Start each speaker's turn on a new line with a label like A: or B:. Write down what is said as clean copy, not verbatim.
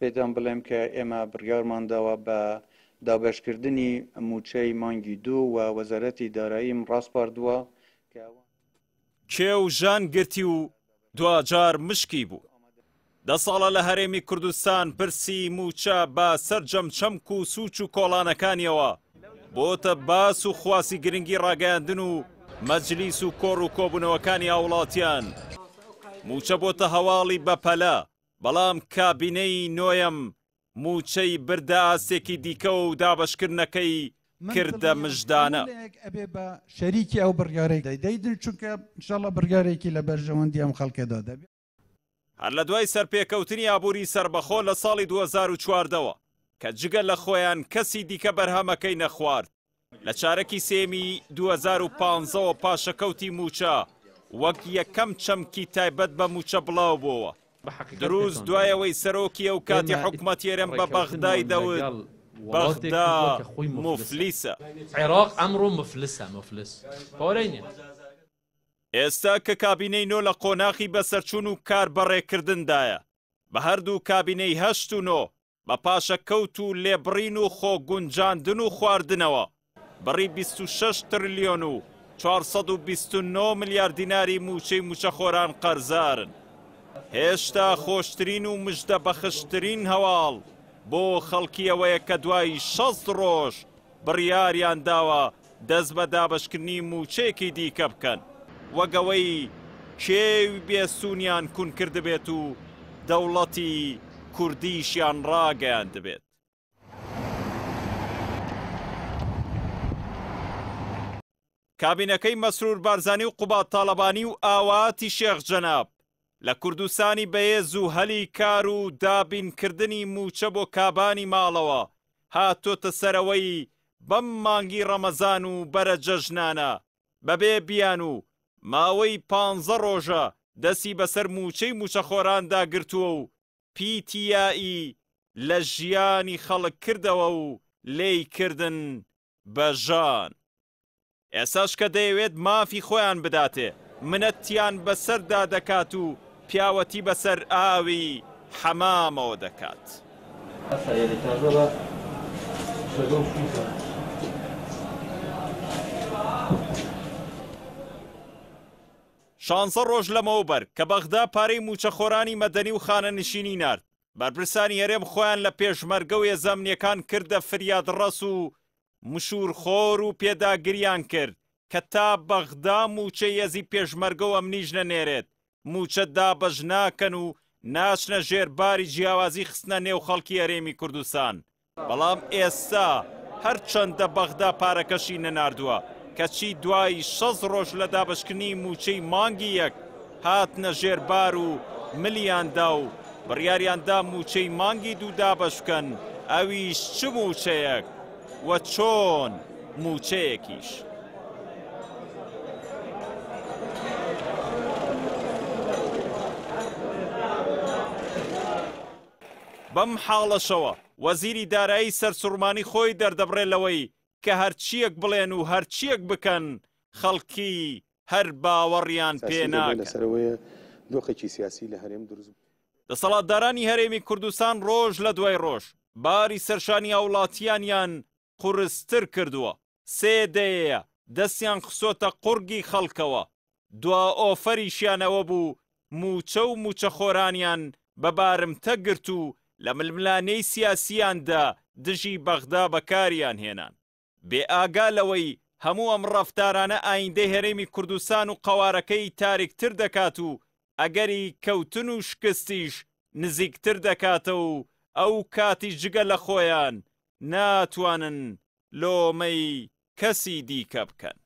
A: پێتان بڵێم کە ئێمە بڕیارمان داوە بە دابەشکردنی مووچەی مانگی دوو و وەزارەتی داراییم ڕاسپاردووە کە ئەوان.
B: کێو ژان گرتی و دواجار مشکی بوو. دە ساڵە لە هەرێمی کوردستان پرسی مووچە بە سەرجەم چەمک و سوچ و کۆڵانەکانیەوە بۆتە باس و خواسی گرنگی ڕاگەیاندن و مەجلیس و کۆڕ و کۆبوونەوەکانی هاوڵاتیان. مووچە بۆتە هەواڵی بەپەلە، بەڵام کابینەی نۆیەم مووچەی بردە ئاستێکی دیکەوە و دابەشکردنەکەی کردە مژدانە.
C: ئەبێ بە شەریکی ئەو بڕیارەی دەیدن، چونکە ئینشاڵڵا بڕیارێکی لە بەرژەوەندی ئەم خەڵکەدا دەبێ.
B: هەر لە دوای سەرپێکەوتنی ئابووری سەربەخۆ لە ساڵی 2014 وە کە جگە لە خۆیان کەسی دیکە بەرهەمەکەی نەخوارد، لە چارەکی سێیەمی 2015 وە پاشەکەوتی مووچە وەک یەکەم چەمکی تایبەت بە مووچە بڵاوبۆوە. دروست دوای ئەوەی سەرۆکی ئەو کاتی حکومەتی هەرێم بە بەغدای دەوت بەغدا موفلیسە.
D: عێراق ئەمڕۆ مفلسە، مفلس پارەی نیە.
B: ئێستا کە کابینەی نۆ لە قۆناخی بەسەرچوون و کار بەڕێکردندایە، بە هەردوو کابینەی هەشت و نۆ بە پاشەکەوت و لێبڕین و خۆ گونجاندن و خواردنەوە، بڕی 26 ترلیۆن و 429 ملیار دیناری مووچەی مووچەخۆران قەرزارن. هێشتا خۆشترین و مژدە بەخشترین هەواڵ بۆ خەڵکی ئەوەیە کە دوای 60 ڕۆژ بڕیاریان داوە دەست بە دابەشکردنی مووچەیەکی دیکە بکەن، وەک ئەوەی کێوی بێستوونیان کون کردبێت و دەوڵەتی کوردیشیان ڕاگەیاندبێت. کابینەکەی مەسرور بارزانی و قوباد تاڵەبانی و ئاواتی شێخ جەناب لە کوردستانی بەهێز و هەلی کار و دابینکردنی مووچە بۆ کابانی ماڵەوە هاتۆتە سەرەوەی بەم مانگی ڕەمەزان و بەرە جەژنانە بەبێ بیانوو ماوەی پانزە ڕۆژە دەستی بەسەر مووچەی مووچەخۆراندا گرتووە و پیتیائی لە ژیانی خەڵک کردەوە و لێی کردن بە ژان. ئێستاش کە دەیەوێت مافی خۆیان بداتێ، منەتیان بەسەردا دەکات و پیاوەتی بەسەر ئاوی حەمامەوە دەکات. شانزە ڕۆژ لەمەوبەر کە بەغدا پارەی مووچەخۆرانی مەدەنی و خانەنشینی نارد، بەرپرسانی هەرێم خۆیان لە پێشمەرگە و هێزە ئەمنییەکان کردە فریادڕەس و مشوورخۆر و پێداگریان کرد کە تا بەغدا مووچەی هێزی پێشمەرگە و ئەمنیش نەنێرێت، مووچە دابەش ناکەن و ناچنە ژێر باری جیاوازی خستنە نێو خەڵکی هەرێمی کوردستان. بەڵام ئێستا هەرچەندە بەغدا پارەکەشی نەناردووە، کەچی دوای 60 ڕۆژ لە دابەشکردنی مووچەی مانگی یەک هاتنە ژێر بار و ملیان دا و بڕیاریان دا مووچەی مانگی دوو دابەش بکەن، ئەویش چ مووچەیەک و چۆن مووچەیەکیش. بەم حاڵەشەوە وەزیری دارایی سەرسوڕمانی خۆی دەردەبڕێ لەوەی کە هەرچییەک بڵێن و هەرچییەک بکەن خەڵکی هەر باوەڕیان پێ ناکەن. دەسەڵاتدارانی هەرێمی کوردستان ڕۆژ لە دوای ڕۆژ باری سەرشانی هاوڵاتیانیان قورستر کردووە، سێ دەیەیە دەستیان خستۆتە قوڕگی خەڵکەوە، دوا ئۆفەریشیان ئەوە بوو مووچە و مووچەخۆرانیان بە بارمتە گرت و لە ململانێی سیاسییاندا دژی بەغدا بەکاریان هێنان. بێ ئاگا لەوەی هەموو ئەم ڕەفتارانە ئایندەی هەرێمی کوردستان و قەوارەکەی تاریکتر دەکات و ئەگەری کەوتن و شکستیش نزیکتر دەکاتەوە و ئەو کاتیش جگە لە خۆیان ناتوانن لۆمەی کەسی دیکە بکەن.